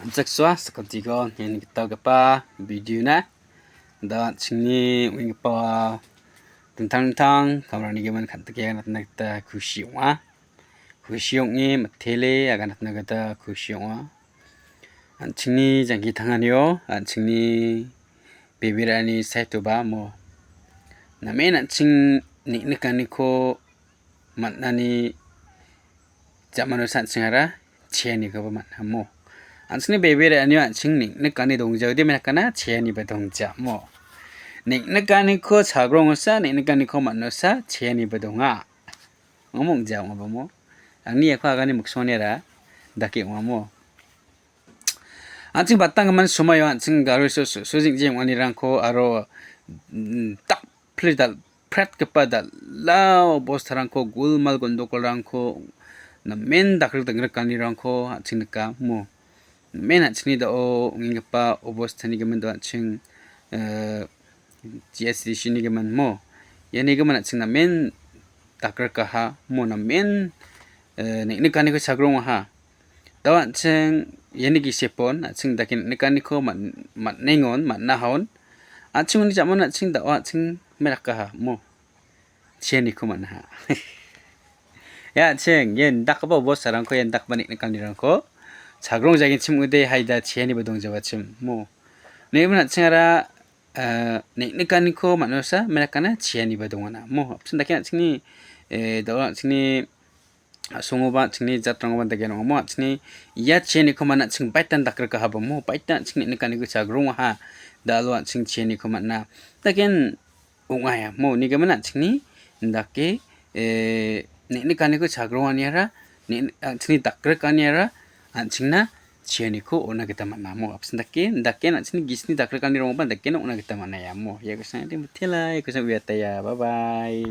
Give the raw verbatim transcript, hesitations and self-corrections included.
Anchaksua, sakantikon, ia nikenggipa video-na. Da an·chingni ong·enggipa dingtang dingtang kamranigimin kan·dike nikna gita kusi ong·a. Kusi ong·e mitele aganatna gita kusi ong·a. An·chingni jangki tanganio, an·chingni bebe ra·ani saitoba mo. Namen an·ching niknikaniko man·ani jamanosa an·chingara cheanikoba man·a mo. An·chingni bebe ra·anio an·ching niknikani dongjaode menakana cheaniba dongja mo. Niknikaniko chagrongosa, niknikaniko man·osa cheaniba donga. Ong·a mo, ong·ja ong·aba mo. Angni iako agani miksoniara dake ong·a mo. An·ching batanggimin somoio an·ching gari so-, so-, sojing·jing ong·anirangko aro, mm, dakpli dal-, pret gipa dal·a obostarangko, gulmal gondokolrangko, namen dakrik dingrikanirangko an·ching nika mo. Namen an·chingni da·o ong·enggipa obostani gimin do an·ching, eh, G S D C-ni gimin mo. Iani gimin an·ching namen dakrikaha mo, namen, eh, niknikaniko chagrongaha. Da·o an·ching iani gisepon an·ching dake niknikaniko man-, man·engon, man·ahaon. An·ching uni jamon an·ching da·o an·ching merakaha mo. Cheaniko man·aha. Ia an·ching, ia indakgipa obostarangko, ia indakgipa niknikanirangko chagrong jagenchim ong·ode haida cheaniba dongjawachim mo. Neba an·chingara, eh, niknikaniko man·osa, menakana cheaniba dongana mo. Apsan dake an·chingni, eh, da·o an·chingni a·songoba an·chingni jatrangoba dake ong·a mo. An·chingni ia cheaniko man·a an·ching baitan dakrikahaba mo. Baitan an·ching niknikaniko chagrongaha. Da·o an·ching cheaniko man·a. Daken ong·aia mo. Nigimin an·chingni indake, eh, niknikaniko chagronganiara, nik-, an·chingni dakrikaniara an·chingna cheaniko on·a gita man·a mo. Apsan dake, indake an·chingni gisini dakrikanirongoba indake on·a gita man·aia mo. Ia kusang ade mitela, ia kusang uiataia. Bye bye.